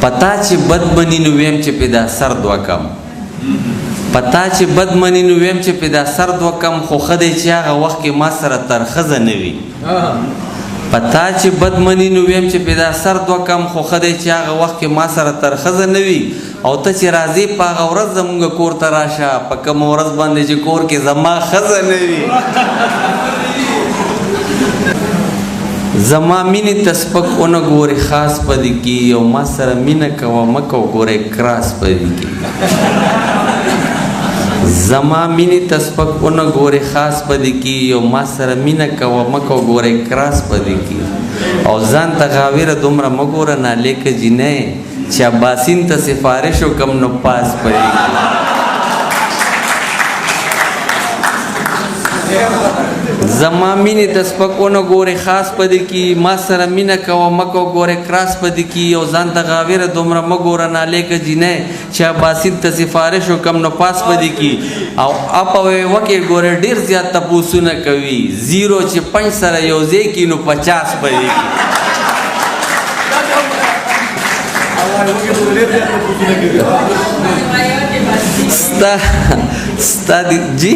پتا چې بد منی نو ویم چې پیدا سر دوا کم، پتا چې بد منی نو ویم چې پیدا سر دوا کم، خو ښه دی چې هغه وخت کې ما سره تر ښځه نه وي. پتا چې بد منی نو ویم چې پیدا سر دوا کم، خو ښه دی چې هغه وخت کې ما سره تر ښځه نه وي. او ته چې راځې په هغه ورځ زمونږ کور ته راشه، په کومه ورځ باندې چې کور کې زما ښځه نه وي. زما مینې ته سپک ونه ګورې خاص په دې کې، او ما سره مینه کوه مه کوه ګورې کراس په دې کې. زما مینې ته سپک ونه ګورې خاص په دې کې، او ما سره مینه کوه مه کوه ګورې کراس په دې کې. او ځان ته غاویره دومره مه ګوره نالیکه جینۍ، چې اباسین ته سفارش وکړم نو پاس په دې کې. زما مینې ته سپک ونه ګورې خاص په دې کې، ما سره مینه کوه مه کوه ګورې کراس په دې کې. او ځان ته غاویره دومره مه ګوره نالیکه جینۍ، چې اباسین ته سفارش وکړم نو پاس په دې کې. او اپه وې وکې ګورې ډېر زیات تپوسونه کوي، 0 چې 5 سره یو ځای کړي نو 50 په دې کې. ستا ستا دي جی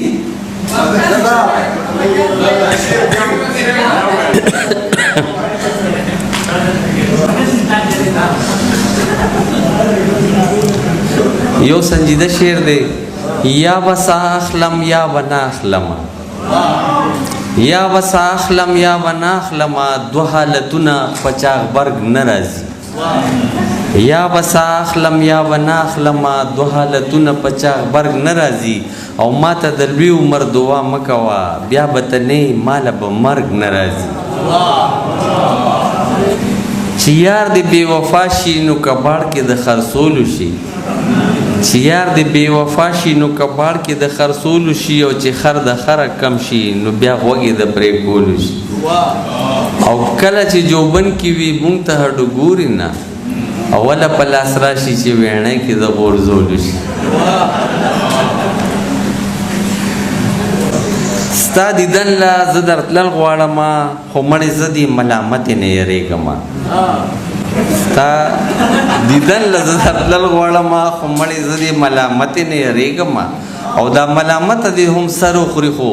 یو سنجیده شعر دی. یا بسا اخلم یا بنا اخلم، یا بسا اخلم یا بنا اخلم، دوه حالتونه په چا غبرګ نه راځي. یا بسا اخلم یا بنا اخلم، دوه حالتونه په چا غبرګ نه راځي. او ما ته د لوی عمر دعا مه کوه، بیا به ته نه یې ماله به مرګ نه راځي. چې یار دې بې وفا شي نو کباړ کې د خرڅولو شي، چې یار دې بې وفا شي نو کباړ کې د خرڅولو شي، او چې خر د خره کم شي نو بیا غوږې د پرې کولو شي. او کله چې جوبن کې وي مونږ ته هډو ګوري نه، اوله په لاس راشي چې ویڼه کې د غورځولو شي. ستا دیدن له زه درتلل غواړم، خو مړې زه دې ملامتې نه یېرېږم. ستا دیدن له زه درتلل غواړم، خو مړې زه دې ملامتې نه یېرېږم. او دا ملامت دې هم سر وخوري، خو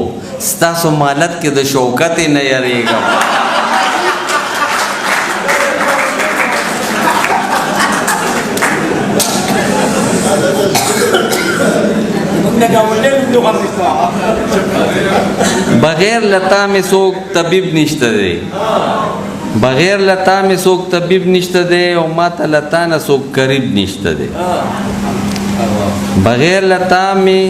ستاسو مالت کې د شوکتې نه یېرېږم. بغیر لتا مې څوک طبیب نشته دی، بغیر لتا مې څوک طبیب نشته دی، او ما ته لتا نه څوک قریب نشته دی. بغیر لتا مې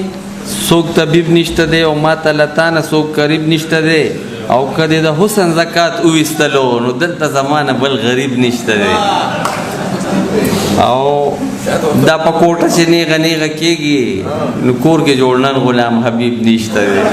څوک طبیب نشته دی، او ما ته لتا نه څوک قریب نشته دی. او که دې د حسن زکات وویستلو نو دلته زما نه بل غریب نشته دی. او دا په کوټه چې نیغه نیغه کېږي نو کور کې جوړنن غلام حبیب نشته دی.